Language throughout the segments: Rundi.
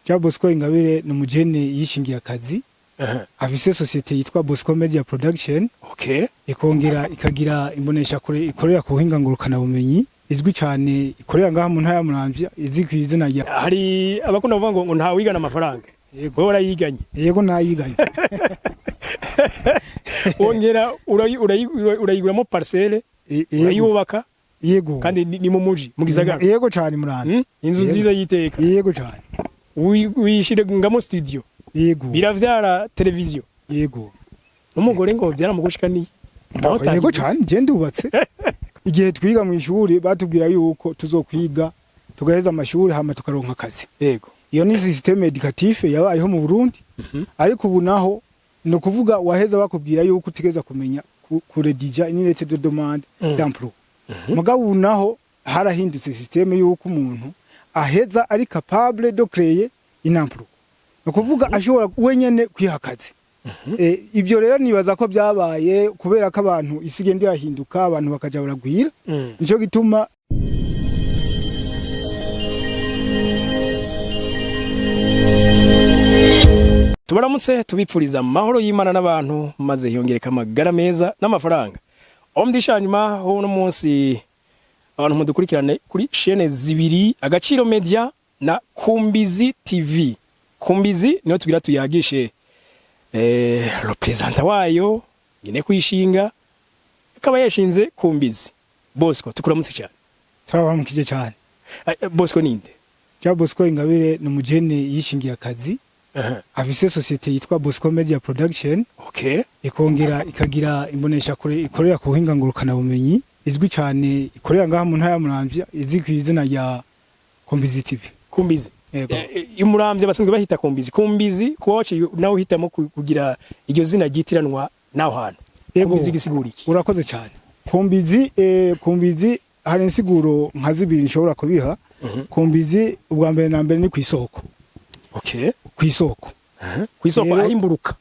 Jean Bosco Ingabire ni umujene yishingiye akazi, afise société yitwa Bosco Media Production, ikongera ikagira imboneshakure ikorera ku buhinga ngurukanabumenyi izwi cyane, ikorera ngaha mu ntara ya Muramvya, izwi ku izina rya Hari abakunda kuvuga ngo nta wigana amafaranga. Yego. Wowe warayiganye? Yego, nayiganye. Wongera urayiguramo parcelle, Yego. urayubaka. Yego. Kandi ni mu muji, mu gisagara. Yego cyane, Muramvya. Inzu Yego. nziza y'iteka. Yego cyane. Wishyiramo studio. Yego. Biravyara televiziyo. Yego. N'umugore ngo byaramugushikaniye. Yego cyane, je ndubatse. Igihe twiga mu ishuri batubwira yuko tuzokwiga tugaheza amashuri, hama tukaronka akazi. Iyo ni système éducatif yabayeho mu Burundi. Ariko ubu naho ni ukuvuga waheza bakubwira yuko utegeza kumenya kurédiger une lettre de demande d'emploi. Mugabo ubu naho harahindutse système yuko umuntu aheza ari capable de créer un emploi, ni ukuvuga ashobora wenyene kwiha akazi. Ibyo rero nibaza ko byabaye kubera ko abantu isi igenda irahinduka, abantu bakaja baragwira. Nico gituma. Tubaramutse, tubipfuriza amahoro y'Imana n'abantu, maze hiyongereka amagara meza n'amafaranga. Omdisha nyuma ho munsi abantu mudukurikirane kuri chaîne zibiri, Agaciro Media na Kumbizi TV. Kumbizi niyo tugira tuyagishe représentant wayo nyine kwishinga, akaba yashinze Kumbizi. Bosco, tukuramutse cyane. Turabaramukije cyane. Bosco ninde? Jean Bosco Ingabire ni umujene yishingiye akazi, afise société yitwa Bosco Media Production, ikongera ikagira imboneshakure ikorera ku buhinga ngurukanabumenyi izwi cyane, ikorera ngaha mu ntara ya Muramvya, izwi ku izina rya Kumbizi TV. Kumbizi. Yego. Imuramvya basanzwe bahita Kumbizi. Kumbizi, kuba waciye nawe uhitamo kugira iryo zina ryitiranwa naho hantu. Yego. Kumbizi gisigura iki? Urakoze cyane. Kumbizi, Kumbizi hari insiguro nka zibiri nshobora kubiha. Kumbizi ubwa mbere na mbere ni ku isoko. Ku isoko. Ku isoko. Rero- Ahimburuka.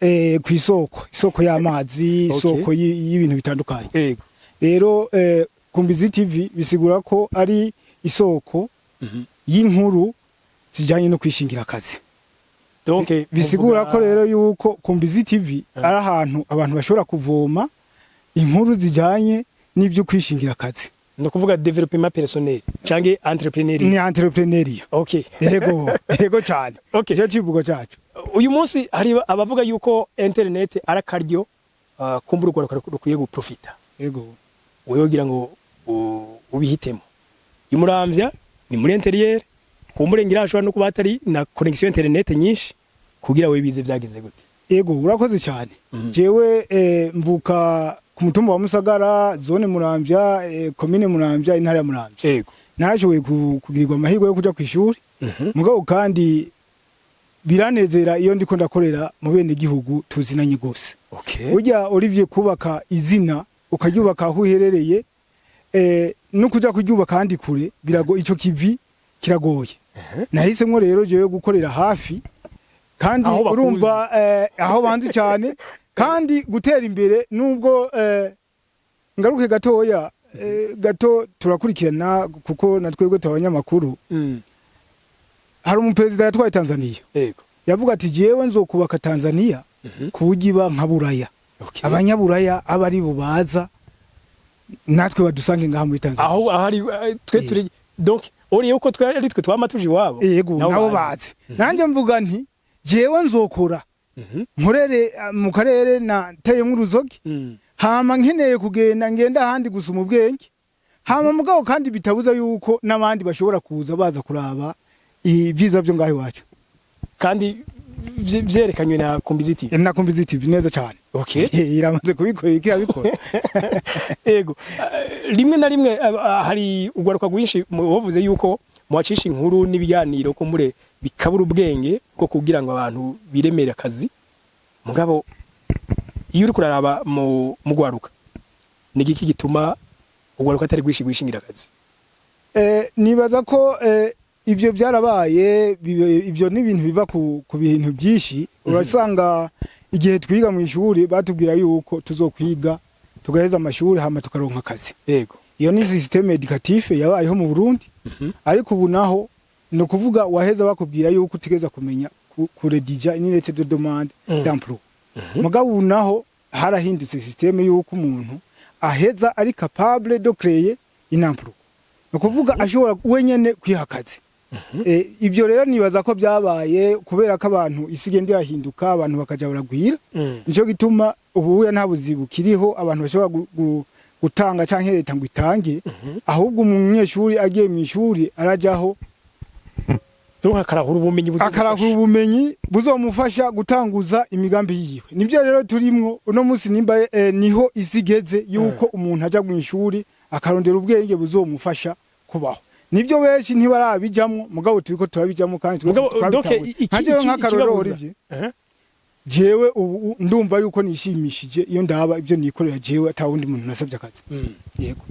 Ku isoko, isoko y'amazi, isoko y'ibintu bitandukanye. Rero Kumbizi TV bisigura ko ari isoko y'inkuru zijyanye no kwishingira akazi. Donc Bisigura ko rero yuko Kumbizi TV ari ahantu abantu bashobora kuvoma inkuru zijyanye n'ibyo kwishingira akazi. No kuvuga développement personnel canke entrepreneur. Ni entrepreneuriat. Yego, yego cyane. Icyo kivugo cyacu. Uyu munsi hari abavuga yuko internet ari akaryo kumbura urwaruka rukwiye guprofita. Wewe ugira ngo ubihitemo. Imuramvya ni muri intérieur, kumbure ngira hashobora no kuba hatari na connexion internet nyinshi. Kugira we bize vyagenze gute? Yego, urakoze cyane. Jewe mvuka ku mutumba wa Musagara, zone Muramvya, komine Muramvya, intara ya Muramvya. Narashoboye kugirirwa amahirwe yo kuja kw'ishuri. Mugabo kandi biranezera iyo ndiko ndakorera mu bene gihugu tuzinanye gose. Burya Olivier, kubaka izina ukaryubaka aho uherereye, no kuja kuryubaka ahandi kure birago, ico kivi kiragoye. Nahisemwo rero jewe gukorera hafi kandi Aho bakuzi. urumva, aho banzi cyane, kandi gutera imbere nubwo ngaruke gatoya, gato turakurikirana kuko na twebwe turi abanyamakuru. Hari umuperezida yatwaye Tanzania, yavuga ati: "Jewe nzokubaka Tanzania ku buryo iba nka Buraya, abanyaburaya aba ari bo baza natwe badusange ngaha muri Tanzania." Aho ahari twe turi, donc uriye uko twe ari twe twama tuje iwabo. Yego, nabo bazi. Nanjye mvuga nti jewe nzokora, nkorere mu karere nateyemwo uruzogi, hama nkeneye kugenda ngenda ahandi gusuma ubwenge, hama mugabo kandi bitabuza yuko n'abandi bashobora kuza baza kuraba ibyiza byo ngaho iwacu. Kandi vyerekanywe na Kumbizi TV. Na Kumbizi TV neza cyane. Iramaze kubikora, irabikora. Ego. Rimwe na rimwe hari ugwaruka rwinshi wavuze yuko muhacisha inkuru n'ibiganiro ko mure bikabura ubwenge bwo kugira ngo abantu biremere akazi. Mugabo iyo uri kuraraba mu gwaruka, ni igiki gituma ugwaruka atari rwinshi rwishingira akazi? Nibaza ko ibyo byarabaye, ibyo ni ibintu biva ku bintu byinshi. Urasanga igihe twiga mu ishuri batubwira yuko tuzokwiga tugaheza amashuri, hama tukaronka akazi. Iyo ni système éducatif yabayeho mu Burundi. Ariko ubu naho Ni ukuvuga waheza bakubwira yuko utegereza kumenya kurédiger une lettre de demande d'emploi. Mugabo ubu naho harahindutse système yuko umuntu aheza ari capable de créer un emploi, ni ukuvuga ashobora wenyene kwiha akazi. Ibyo rero nibaza ko byabaye kubera ko abantu isi igenda irahinduka, abantu bakaja baragwira. Nico gituma ubu nta buzi bukiriho abantu bashobora gutanga canke leta ngo itange, ahubwo umunyeshuri agiye mu ishuri arajaho Donc akarahura ubumenyi buzomufasha. Akarahura ubumenyi buzomufasha gutanguza imigambi yiwe. Nivyo rero turimwo uno munsi, nimba niho isi igeze yuko umuntu aja mu ishuri akarondera ubwenge buzomufasha kubaho. Nibyo benshi ntibarabijamwo, mugabo turiko turabijamwo kandi turiko Mugabo, donc, twabitahuye. Nka jewe nk'akarorero, ikibabuza. Olivier, jewe ubu ndumva yuko nishimishije iyo ndaba ibyo nikorera jewe, ata wundi muntu nasabye akazi. Yego.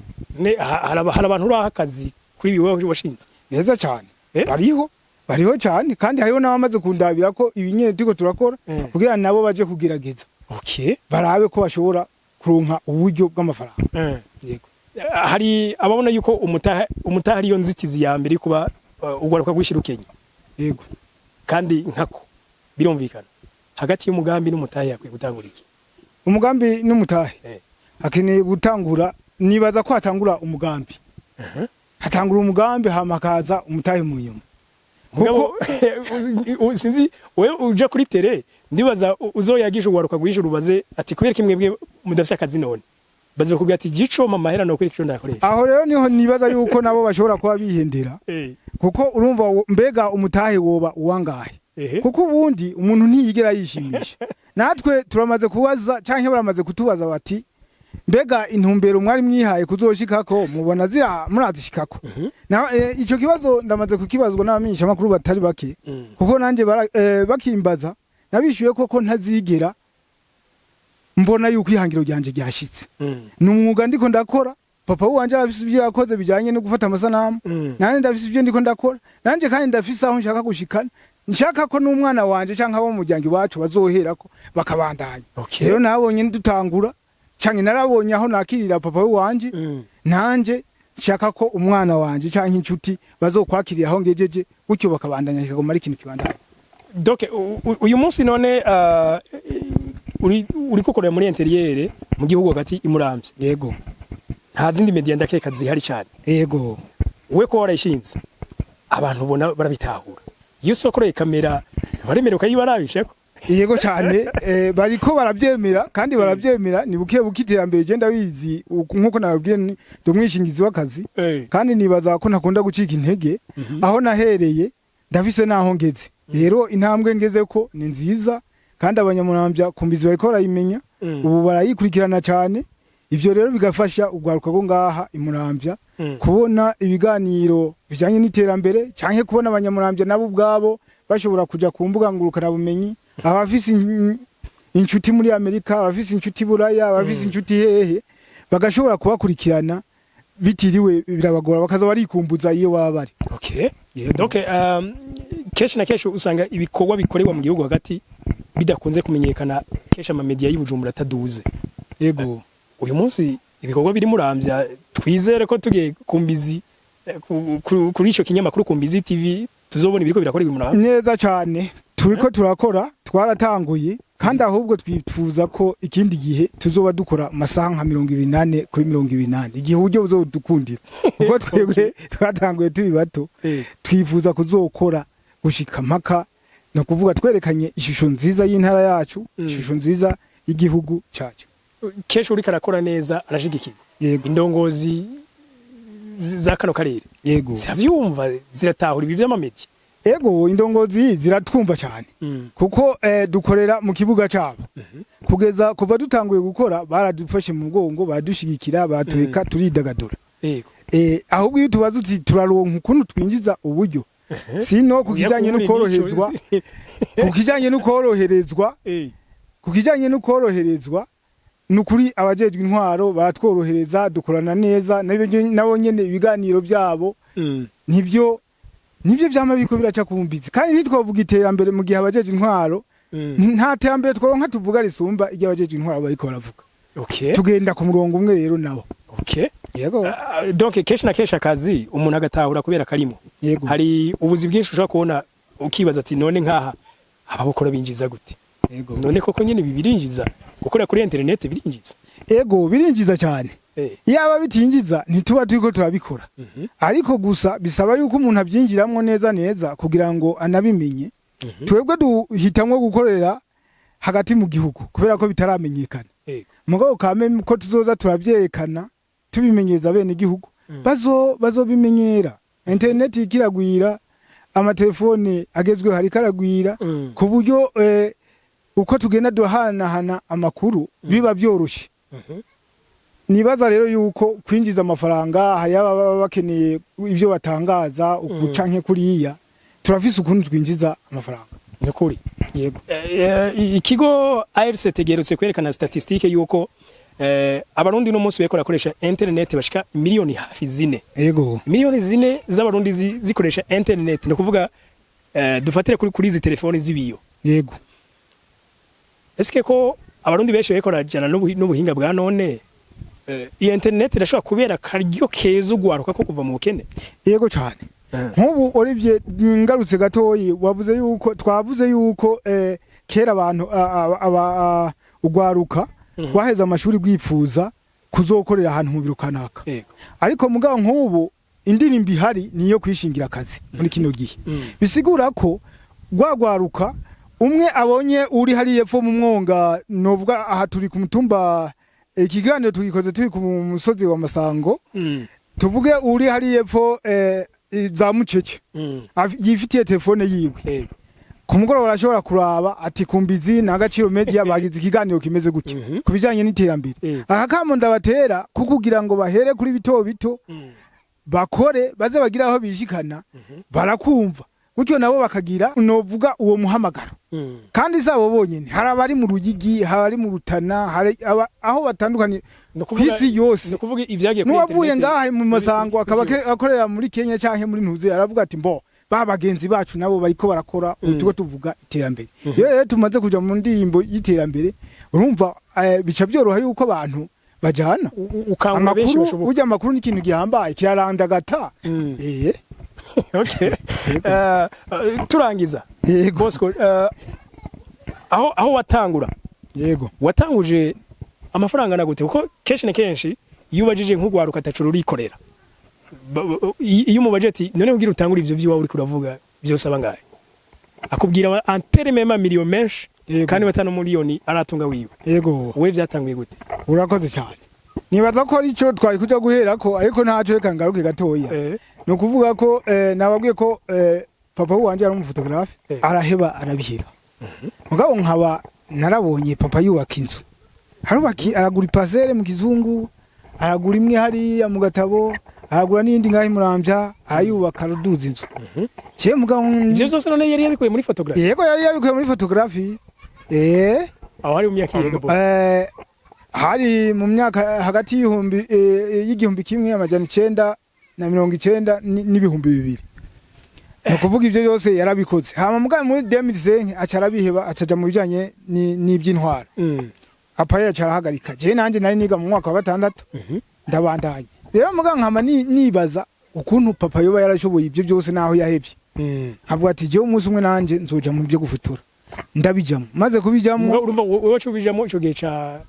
Hari abantu uraha akazi kuri ibi wowe washinze? Neza cyane. Bariho, bariho cyane, kandi hariho n'abamaze kundabira ko ibi nyene turiko turakora kugira nabo baje kugerageza barabe ko bashobora kuronka uburyo bw'amafaranga. Yego. Hari ababona yuko umutahe ariyo nzitizi ya mbere yo kuba ugwaruka gwishira ukenya. Yego. Kandi nkako birumvikana, hagati y'umugambi n'umutahe yakwiye gutangura iki? Umugambi n'umutahe akeneye gutangura, nibaza ko hatangura umugambi, hatangura umugambi hama hakaza umutahe mu nyuma. Mugabo sinzi, wewe uja kuri télé, ndibaza uzoyagisha ugwaruka gwishura, ubaze ati kubera ko mwebwe mudafise akazi, none bazokubwira ati gico mama mahera no kuri ico ndakoresha. Aho rero niho nibaza yuko nabo bashobora kuba bihendera, kuko urumva mbega umutahe woba uwangahe? Kuko ubundi umuntu ntiyigera yishimisha. Natwe turamaze kubaza canke baramaze kutubaza bati: "Mbega intumbero mwari mwihaye kuzoshikako mubona zira murazishikako?" Na ico kibazo ndamaze kukibazwa n'abamenyesha makuru batari bake, kuko nanje bakimbaza nabishuye koko ntazigera mbona yuko ihangiro ryanje ryashitse. Ni umwuga ndiko ndakora. Papa wanje arafise ivyo yakoze bijanye no gufata amasanamu, nanje ndafise ivyo ndiko ndakora nanje, kandi ndafise aho nshaka gushikana, nshaka ko n'umwana wanje canke abo mu muryango iwacu bazoherako bakabandanya. Rero nabonye dutangura canke narabonye aho nakirira papa wanje, nanje nshaka ko umwana wanje canke inshuti bazokwakirira aho ngejeje, gutyo bakabandanya, kikaguma ari ikintu kibandanya. Donc uyu munsi none uri ukorera muri intérieur mu gihugu hagati imuramvye? Yego. Nta zindi media ndakeka zihari cyane. Yego. We ko warayishinze, abantu ubona barabitahura? Iyo usokoreye kamera baremerewe ukayibarabisheko? Yego cyane, bariko barabyemera kandi barabyemera ni buke buke iterambere igenda bizi. Nkuko nababwiye, ndi umwishingizi w'akazi, kandi nibaza ko ntakunda gucika intege. Aho nahereye ndafise naho ngeze, rero intambwe ngeze ko ni nziza, kandi abanyamurambya kumbizi bariko barayimenya, ubu barayikurikirana cyane. Ivyo rero bigafasha urwaruka rwo ngaha imuramvya kubona ibiganiro bijanye n'iterambere, canke kubona abanyamurambya nabo ubwabo bashobora kuja ku mbuga ngurukanabumenyi, abafise inshuti muri Amerika, abafise inshuti Buraya, abafise inshuti hehe, bagashobora kubakurikirana bitiriwe birabagora, bakaza barikumbuza iyo baba bari. Yego. Donc kenshi na kenshi usanga ibikorwa bikorerwa mu gihugu hagati bidakunze kumenyekana, kenshi amamedia y'Ibujumbura ataduze. Yego. Uyu munsi ibikorwa biri Muramvya, twizere ko tugiye kumbizi kuri ico kinyamakuru Kumbizi TV tuzobona ibiriko birakorerwa i Muramvya. Neza cyane, turiko turakora, twaratanguye, kandi ahubwo twifuza ko ikindi gihe tuzoba dukora amasaha nka 24/24, igihe uburyo buzodukundira, kuko twebwe twatanguye turi bato. Twifuza kuzokora gushika mpaka, ni ukuvuga twerekanye ishusho nziza y'intara yacu, ishusho nziza y'igihugu cyacu. Kenshi uriko arakora neza arashigikirwa. Yego. Indongozi za kano karere ziravyumva, ziratahura ibi vy'amamedia? Yego, indongozi ziratwumva cyane, kuko dukorera mu kibuga cyabo. Kugeza kuva dutanguye gukora baradufashe mu mugongo, baradushigikira, baratureka turidagadura. Ahubwo iyo tubaza uti turaronka ukuntu twinjiza uburyo, sino ku kijanye no koroherezwa, ku kijanye no koroherezwa, ku kijanye no koroherezwa, ni ukuri abajejwe intwaro baratworohereza, dukorana neza nabo nyene. Ibiganiro byabo nibyo vyama biriko biraca kumbizi, kandi ntitwovuga iterambere mu gihe abajeje intwaro, nta terambere tworonka tuvuga risumba iryo abajeje intwaro bariko baravuga. Tugenda ku murongo umwe rero nabo. Yego. Donc kenshi na kenshi akazi umuntu agatahura kubera karimo. Hari ubuzi bwinshi ushobora kubona ukibaza ati: "None nkaha ababukora binjiza gute?" None koko nyine ibi birinjiza? Gukora kuri internet birinjiza? Ego, birinjiza cyane. Yaba bitinjiza ntituba turiko turabikora. Ariko gusa bisaba yuko umuntu abyinjiramwo neza neza kugira ngo anabimenye. Twebwe duhitamwo gukorera hagati mu gihugu kubera ko bitaramenyekana. Mugabo kame ko tuzoza turabyerekana, tubimenyeza bene igihugu, bazobimenyera. Internet ikiragwira, amatelefone agezweho hariko aragwira, ku buryo uko tugenda duhanahana amakuru biba byoroshe. Nibaza rero yuko kwinjiza amafaranga, hari ababa bakeneye ibyo batangaza uku canke kuriya, turafise ukuntu twinjiza amafaranga. Nukuri. Yego. Ikigo ARCT giherutse kwerekana statistique yuko abarundi no munsi bariko barakoresha internet bashika miliyoni hafi 4. Miliyoni 4 z'abarundi zikoresha internet, ni ukuvuga dufatire kuri izi telefoni z'ibiyo. Eske ko abarundi benshi bariko barajana n'ubuhinga bwa none, iyi internet irashobora kubera akaryo keza ugwaruka ko kuva mu bukene? Yego cyane. Nk'ubu Olivier, ngarutse gatoyi, wavuze yuko twavuze yuko kera abantu ugwaruka rwaheze amashuri rwipfuza kuzokorera ahantu mu biro kanaka. Ariko mugabo nk'ubu indirimbo ihari niyo kwishingira akazi muri kino gihe. Bisigura ko rwagwaruka umwe abonye uri hariya epfo mu mwonga, novuga aha turi ku mutumba, ikiganiro tugikoze turi ku musozi wa Masango. Tuvuge uri hariya epfo za Muceke, yifitiye telefone yiwe, ku mugoroba arashobora kuraba ati: "Kumbizi na Agaciro Media bagize ikiganiro kimeze gutya ku bijanye n'iterambere." Aka kamo ndabatera kukugira ngo bahere kuri bito bito, bakore baze bagira aho bishikana, barakumva gutyo nabo bakagira novuga uwo muhamagaro. Kandi si abo bonyene, hari abari mu Ruyigi, hari abari mu Rutana, hari aho batandukanye Ni ukuvuga- kw'isi yose. Ni ukuvuga ivyagiye kuri N'uwavuye internet ngaha mu Masango akaba kw'isi yose. akorera muri Kenya canke muri Ntuze, aravuga ati: "Mbo ba bagenzi bacu nabo bariko barakora, ubu turiko tuvuga iterambere." Iyo rero tumaze kuja mu ndirimbo y'iterambere, urumva bica byoroha yuko abantu bajana. Ukangura benshi Amakuru bashoboka. Burya amakuru ni ikintu gihambaye, kirarandagata. Okay. Turangiza. Yego. Bosco, aho watangura, watanguje amafaranga na gute? Kuko kenshi na kenshi iyo ubajije nk'ugwaruka atacu rurikorera, iyo umubajije ati: "None kugira utangure ivyo vy'iwawe uriko uravuga vyose abangahe?" akubwira en terme ma miliyoni menshi. Kandi batanu miliyoni aratunga wiwe. Wewe vyatanguye gute? Urakoze cyane. Nibaza ko ari cyo twari kuja guherako, ariko ntaco, reka ngaruke gatoya. Ni ukuvuga ko nababwiye ko papa wanje ari umufotogarafe. Araheba, arabiheba. Mugabo nkaba narabonye papa yubaka inzu, arubaka, aragura i parcelle mu Kizungu, aragura imwe hariya mu Gatabo, aragura n'iyindi ngaho imuramvya, arayubaka, araduza inzu. Cye mugabo Ivyo vyose none yari yabikuye muri photography? Yego, yari yabikuye muri photography. Aho hari mu myaka iyihe, Bosco? Hari mu myaka hagati y'1990 n'2000. Ni ukuvuga ibyo byose yarabikoze. Hama mugabo muri 2005 aca arabiheba, acaja mu bijanye n'iby'intwaro. Appareil aca arahagarika. Jewe nanje nari niga mu mwaka wa gatandatu, ndabandanya rero. Mugabo nkama nibaza ukuntu papa yoba yarashoboye ibyo byose naho yahevye. Nkavuga ati: "Jewe umunsi umwe nanje nzoja mu byo gufotora." Ndabijamo, maze kubijamo. Urumva wowe wacu ubijamo ico gihe ca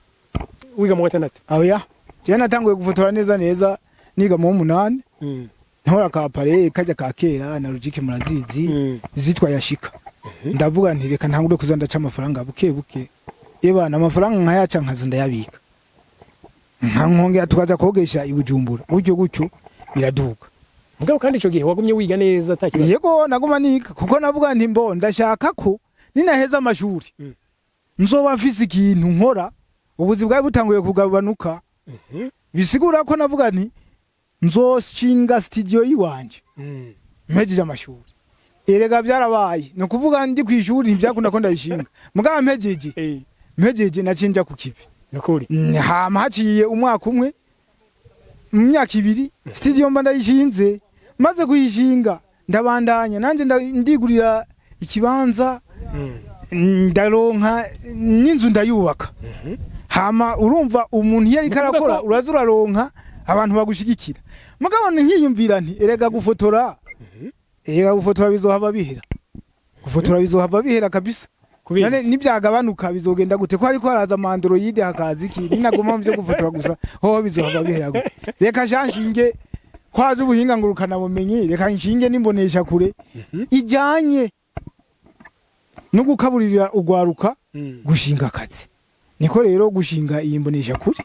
wiga mu gatandatu? Oya, jewe natanguye gufotora neza neza niga mu w'umunani. Ntora ka appareil kajya ka kera analogique, murazizi, zitwa Yashika. Ndavuga nti: "Reka ntangure kuza ndaca amafaranga buke buke." Ebana, amafaranga nkayaca, nkaza ndayabika, nkankongera tukaza kogesha i Bujumbura, gutyo gutyo biraduga. Mugabo kandi ico gihe wagumye wiga neza ata kibazo? Yego, naguma niga kuko navuga nti: "Mbo ndashaka ko ninaheza amashuri nzoba mfise ikintu nkora." Ubuzi bwari butanguye kugabanuka. Bisigura ko navuga nti: "Nzoshinga studio yiwanje mpejeje amashuri." Erega byarabaye. Ni ukuvuga ndi ku ishuri ntibyakunda ko ndayishinga, mugabo mpejeje, mpejeje nacinja ku kivi. Nukuri. Hama haciye umwaka umwe, mu myaka 2, studio mba ndayishinze. Maze kuyishinga ndabandanya nanjye ndigurira ikibanza, ndaronka n'inzu, ndayubaka. Hama urumva umuntu iyo ariko Ni ukuvuga arakora, uraza uraronka Abantu bagushigikira. Mugabo nkiyumvira nti erega gufotora, erega gufotora bizohava bihera, gufotora bizohava bihera kabisa. Kubera? None nibyagabanuka bizogenda gute, ko hariko haraza ama Android, hakaza iki? Ninaguma mu byo gufotora gusa hoho bizohava bihera gute? Reka nshinge kwaza ubuhinga ngurukana bumenyi, reka nshinge n'imbonesha kure ijanye no gukaburira ugwaruka gushinga akazi. Niko rero gushinga iyi mbonesha kure.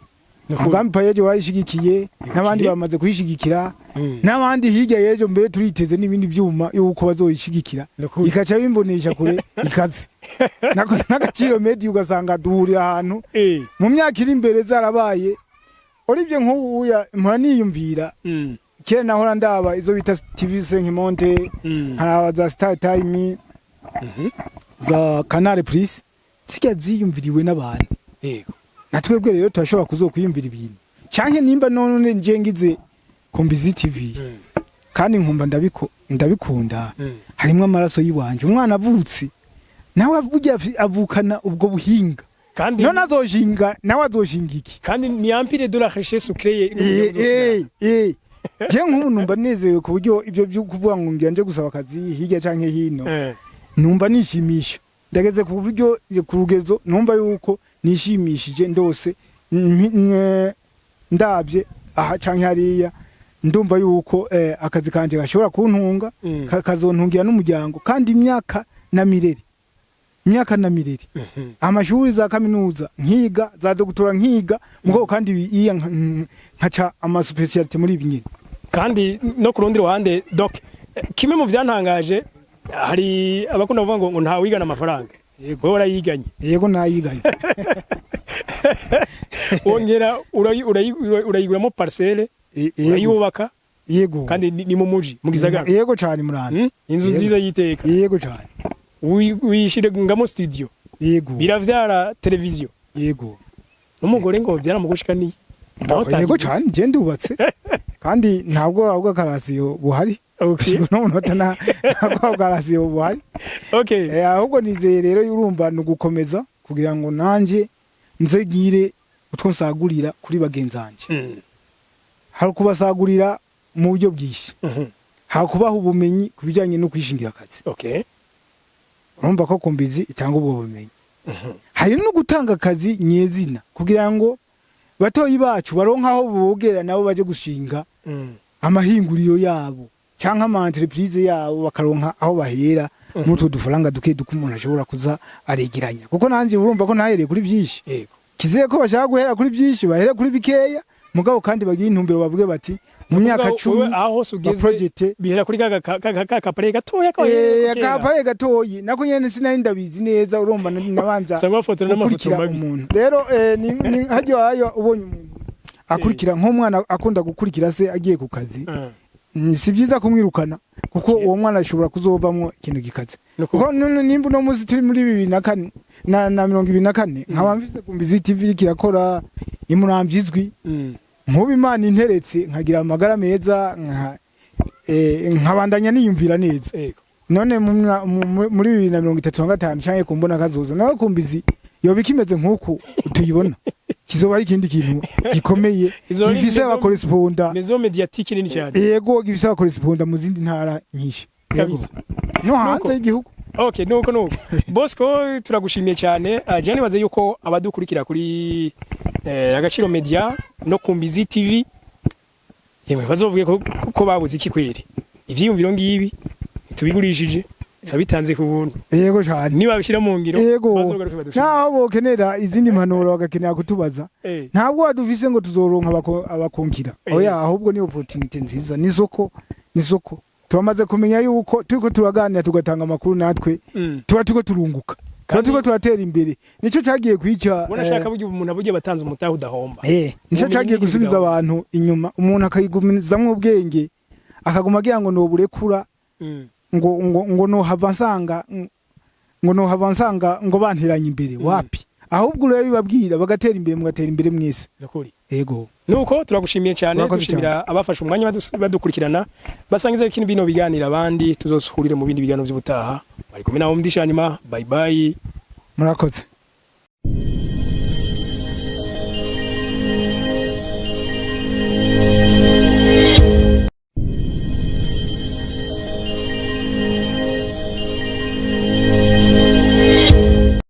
Umugambi PAEEJ warayishigikiye, n'abandi bamaze kuyishigikira, n'abandi hirya y'ejo mbere turiteze n'ibindi byuma yuko bazoyishigikira, ikaca bimbonesha kure ikaze. N'Agaciro Media ugasanga duhurira ahantu mu myaka iri imbere zarabaye. Uribye nk'ubuya mpora niyumvira, kera nahora ndaba izo bita TV 5 Monde, nkaraba za Star Time, za Canal Plus, zirya ziyumviriwe n'abantu. Na twebwe rero turashobora kuzokwiyumvira ibintu, canke nimba none nje ngize Kumbizi TV kandi nkumva ndabikunda, harimwo amaraso yiwanje. Umwana avutse nawe burya avukana ubwo buhinga. Kandi none azoshinga, nawe azoshinga iki? Kandi ni empire de la richesse créée. Je nk'ubu numva nezerewe ku buryo ibyo byo kuvuga ngo ngira nje gusaba akazi hirya canke hino, numva nishimisha. Ndageze ku buryo, ku rugezo numva yuko nishimishije ndose ndabye aha canke hariya, ndumva yuko akazi kanje gashobora kuntunga, kazontungira n'umuryango, kandi imyaka na mirere, imyaka na mirere. Amashuri za kaminuza nkiga, za doctorat nkiga, mugabo kandi iya nkaca ama spécialité muri ibi nyine. Kandi no ku rundi ruhande, donc kimwe mu byantangaje, hari abakunda kuvuga ngo nta wigana amafaranga. Wowe warayiganye. Yego, nayiganye. Wongera urayiguramo parcelle, urayubaka. Yego. Kandi ni mu muji, mu gisagara. Yego cyane, muranda. Inzu Yego. nziza y'iteka. Yego cyane. Wishyiramo studio. Yego. Biravyara televiziyo. Yego. N'umugore ngo byaramugushikaniye. Yego cyane, je ndubatse kandi ntabwo ahubwo akarasiyo buhari. No munota ntabwo akarasiyo buhari. Ahubwo nizeye rero, urumva ni ugukomeza kugira ngo nanje nze ngire utwo nsagurira kuri bagenzanje. Hari kubasagurira mu buryo bwinshi, hari kubaha ubumenyi ku bijyanye no kwishingira akazi. Urumva ko Kumbizi itanga ubwo bumenyi. Hari no gutanga akazi nyezina kugira ngo batoyi bacu baronke aho bogera, nabo baje gushinga amahinguriro yabo cyangwa ama entreprise yabo, bakaronka aho bahera n'utwo dufaranga duke duke umuntu ashobora kuza aregeranya, kuko nanjye urumva ko ntahereye kuri byinshi. Kizeye ko bashaka guhera kuri byinshi, bahere kuri bikeya, mugabo kandi bagira intumbero, bavuge bati mu myaka Kuvuga 10 wewe aho hose ugeze projet bihera kuri ka kapare gatoya ka akapare gatoyi nako nyene sinari ndabizi neza. Urumva nabanza usanga bafotora n'amafoto gukurikira mabi. umuntu rero, ni hajya hayo ubonye umuntu akurikira nk'umwana akunda gukurikira se agiye ku kazi, si byiza kumwirukana, kuko uwo mwana ashobora kuzovamwo ikintu gikaze. Kuko none nimba uno munsi turi muri 2004 na 2024, nkaba mfise Kumbizi TV kirakora imuramvya izwi, nkuba Imana interetse nkagira amagara meza, nkabandanya niyumvira neza, none muri 2035 canke kumbona kazoza nawe Kumbizi yoba ikimeze nk'uku tuyibona, kizoba ari ikindi kintu gikomeye Izoba ari gifise aba correspondants. Maison médiatique nini cyane. Yego, gifise aba correspondants mu zindi ntara nyinshi. Yego. Kabisa. No hanze y'igihugu. Okay, nuko Bosco, turagushimiye cyane. Je nibaze yuko abadukurikira kuri Agaciro Media no Kumbizi TV, yemwe bazovuge ko babuze iki kweri. Ivyiyumviro ngibi ntitubigurishije, turabitanze ku buntu. Yego cyane. Niba bishyira mu ngiro, bazogaruke badushimire. Naho bokenera izindi mpanuro, bagakenera kutubaza, ntabwo wadufise ngo tuzoronka abakonkira. Oya, ahubwo ni opportunity nziza, n'isoko, n'isoko. Turamaze kumenya yuko turiko turaganira tugatanga amakuru, natwe tuba turiko turunguka, tuba turiko turatera imbere. Nico cagiye kwica Ubona ashaka burya umuntu aburyo batanze umutahe udahomba. Nico Ubumenyi cagiye n'ibintu gusubiza bidahomba. abantu inyuma, umuntu akayigumizamwo ubwenge, akaguma agira ngo noburekura, ngo nohava nsanga ngo nohava nsanga ngo banteranye imbere. Wapi, ahubwo urabibabwira bagatera imbere, mugatera imbere mwese. Nukuri. Yego. Nuko turagushimiye cyane. Murakoze. Dushimira abafashe umwanya badukurikirana, basangiza ikintu bino biganira abandi. Tuzosuhurire mu bindi biganiro by'ubutaha. Bari kumwe nawe mudisha nyuma. Bye bye. Murakoze.